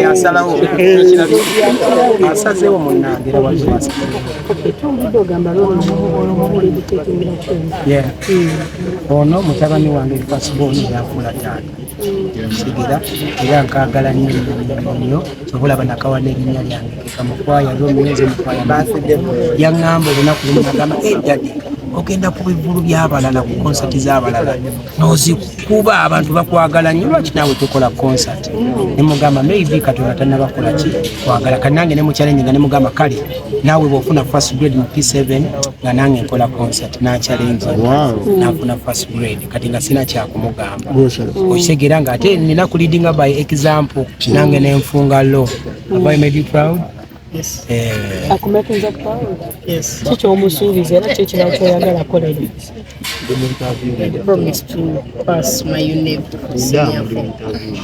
Yasalawo, asazeewo munnange era. Tuwulidde ogamba lwolumuteekengera. Yeah. Ono mutabani wange firstborn, yafuula taata sigera era nkagala nnyo nnyo nnyo. Kyobulaba nakawa n'erinnya lyange kekamukwaya lwomuyenze mukwaya. Yaŋŋamba olunaku lumu, nagamba, "Hey, daddy, ogenda ku bivulu by'abalala, ku konsati z'abalala n'ozikuba, abantu bakwagala nnyo, lwaki naawe tokola konsati?" Nemugamba, "Maybe Katonda tannabakola ki kwagala." Kanange ne muchallenge nga nemugamba, "Kale naawe bw'ofuna first grade mu P7 nga nange nkola concert." Nachallenge, nafuna first grade. Kati nga sina kyakumugamba, okitegeera nga ate nina kuleadinga by example, nange nenfunga lo. Have I made you proud? Yes. Eh, Akumakinga proud. Ki kyomusuubiza era ki ekirala kyoyagala kolera? I promise to pass my UNEB senior four.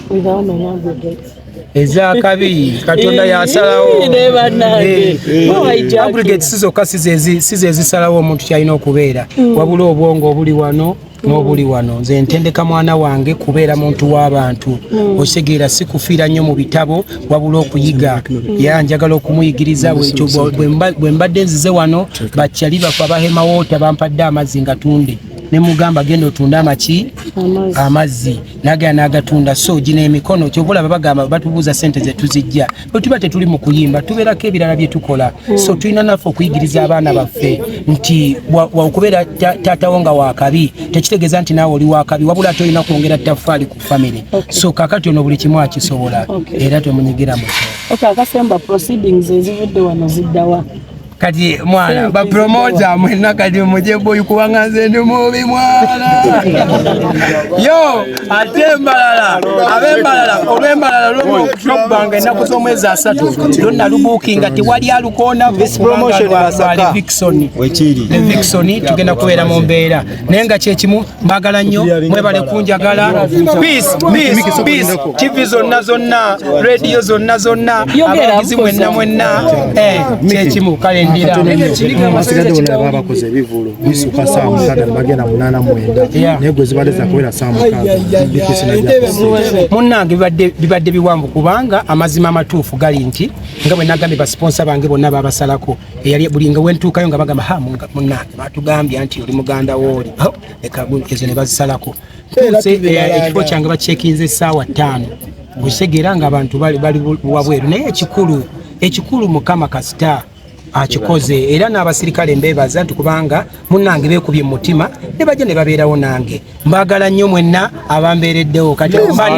With how many aggregates? Ezakabi Katonda yasalawo. Ne bannange. Oh, hijack. Aggregates zokka si ze zisalawo omuntu kyalina okubeera, wabula obwongo obuli wano n'obuli wano. Nze ntendeka mwana wange kubeera muntu w'abantu, okitegeera? Si kufiira nnyo mu bitabo, wabula okuyiga. Ya njagala okumuyigiriza bwekyo. Bwe mbadde nzize wano, bakyali bafe abahemawoota bampadde amazzi nga tunde, ne mugamba, "Genda otunde amaki?" Amazzi. Amazzi nagenda n'agatunda. So gino emikono, kyova olaba bagamba batubuuza sente zetuzijja. Bwe tuba tetuli mu kuyimba, tubeerako ebirala bye tukola. So tulina naffe okuyigiriza abaana baffe nti okubeera taatawo nga wakabi tekitegeeza nti naawe oli wakabi, wabula ate olina kwongera ttaffaali ku family. So kakati ono buli kimu akisobola era temunyigira muto. Okay, akasemba, proceedings ezivudde wano ziddawa? Kati mwana, bapromota mwenna kati muje boyi, kubanga nze ndi mubi mwana yo. Ate embalala, ab'embalala, olw'embalala lwokubanga ennaku z'omwezi 30 lwonna lubuukinga, tewali alukoona. Promotion Masaka. Levixone. Wekiri. Levixone tugenda kubeera mu mbeera, naye nga kyekimu, mbagala nnyo, mwebale kunjagala. Peace, peace, peace. TV zonna zonna, radio zonna zonna, Yogera, abawagizi mwenna mwenna, kyekimu kale ndira. Basigadde bonna baba bakoze ebivulu bisuka saa 6 ne bagenda 8, 9. Naye gwe zibadde zakubeera saa 6, BPC najja. Munnange, bibadde biwanvu, kubanga amazima amatuufu gali nti nga bwe nagambye, basponsor bange bonna babasalako. Eyali buli nga wentuukayo nga bagamba, "Ha, munnange, batugambye nti oli muganda wooli." Ho, leka ezo ne bazisalako. Ntuuse, ekifo kyange bakyekinze essaawa 5, okitegeera nga abantu bali wabweru. Naye ekikulu Mukama kasita akikoze, era n'abasirikale mbeebaza nti kubanga munnange beekubye mu mutima ne bajja ne babeerawo. Nange mbaagala nnyo mwenna abambeereddewo. Kati mba